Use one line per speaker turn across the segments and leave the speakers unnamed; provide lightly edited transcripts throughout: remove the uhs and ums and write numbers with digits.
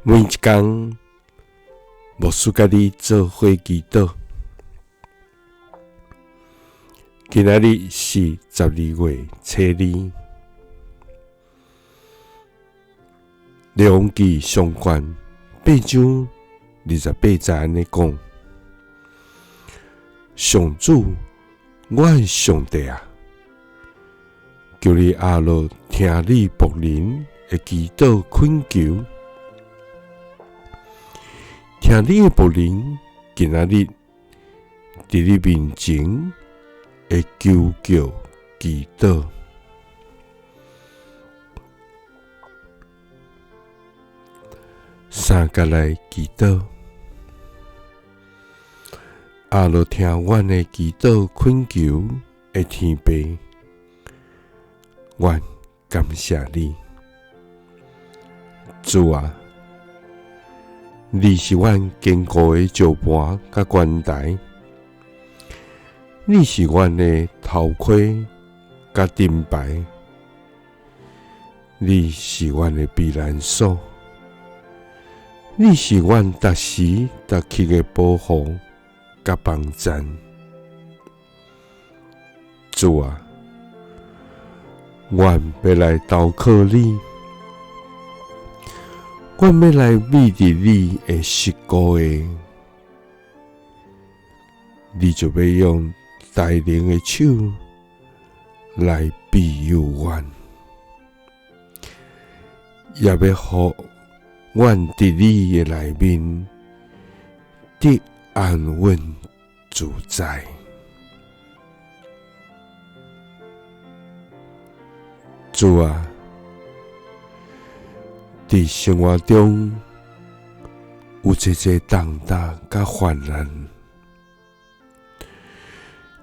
每一工，牧师佮你做伙祈祷。今仔日是12月初2，列王纪上卷8章28节按呢讲：上主，阮上帝啊，求你阿乐听你仆人的祈祷恳求，听你的仆人今仔日伫你面前的求叫祈祷。三角来祈祷，阿乐听阮的祈祷恳求的天父，阮感谢你，主啊，你是阮坚固的石盘佮关台，你是阮的头盔佮盾牌，你是阮的避难所，你是阮逐时逐刻的保护佮帮赞。主啊，阮欲来投靠你，阮欲来覕伫你的膝股下，你就欲用大能的手来庇佑阮，也欲予阮伫你的内面得安稳自在。主啊，伫生活中有济济重担佮患难，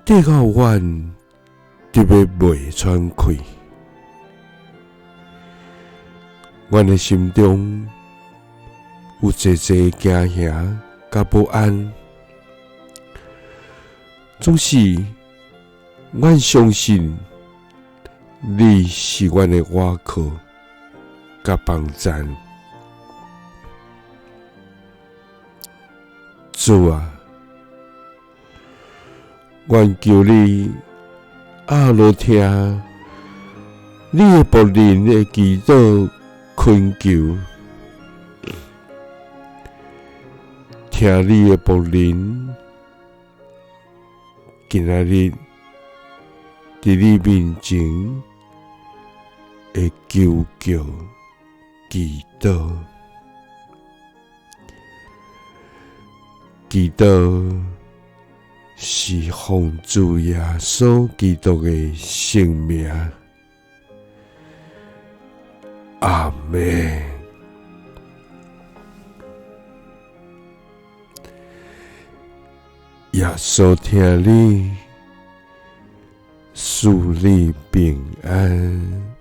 直到阮得欲袂喘气，阮的心中有济济惊吓佮不安，总是阮相信你是阮的倚靠佮帮赞。主啊，阮求你阿乐听你的仆人的祈祷恳求，听你的仆人今仔日伫你面前的求叫祈祷，祈祷是奉主耶稣基督的圣名，阿们。耶稣疼你，赐你平安。